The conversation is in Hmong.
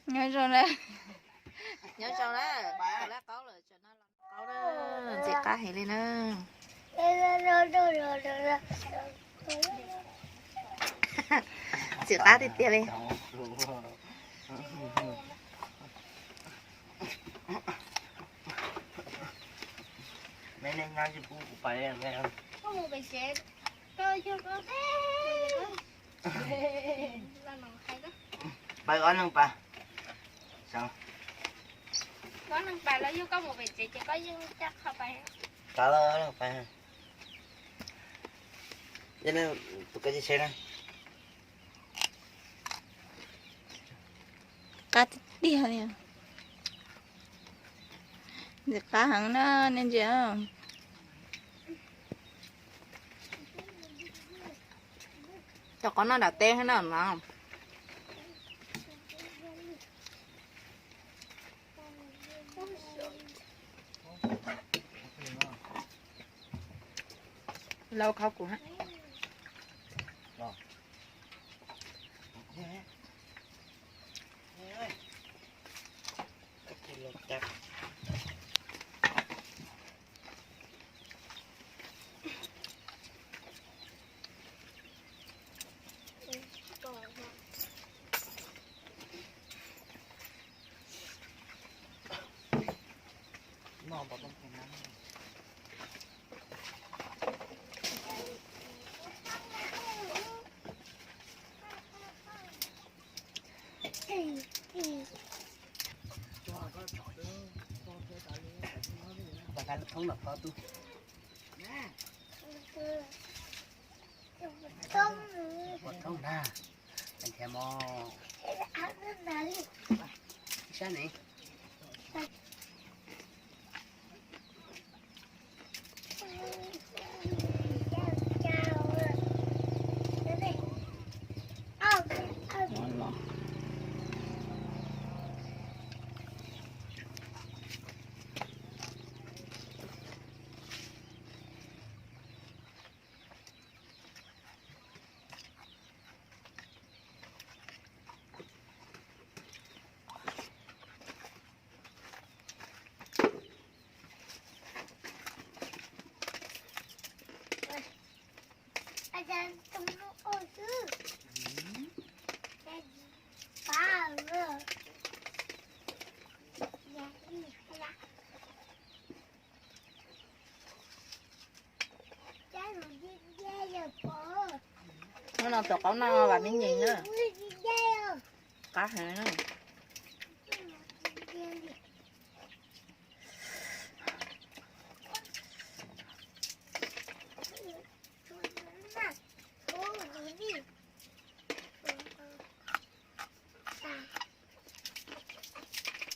Nyob zoo na. Nyob zoo na. Lab qaub lawm, tsam no los qaub na. Ntxim qab heev li na. Ntxim qab tiag tiag li. Pab ob neeg pas, pab ob neeg pas los yog koj mus pem tsev ces koj yeej coj qhov pas. Pab ob neeg pas, tus koj tsis seb na. Qab tiag tiag li. Ntxim qab heev na, nej ntsia. Cov qaub no nram teb na no. Lauj, khawb kuv. Pom thoob na, nrhiav mog. Sab ne. Hnub no tus qaub no vam meej nyeem na. Qab heev na.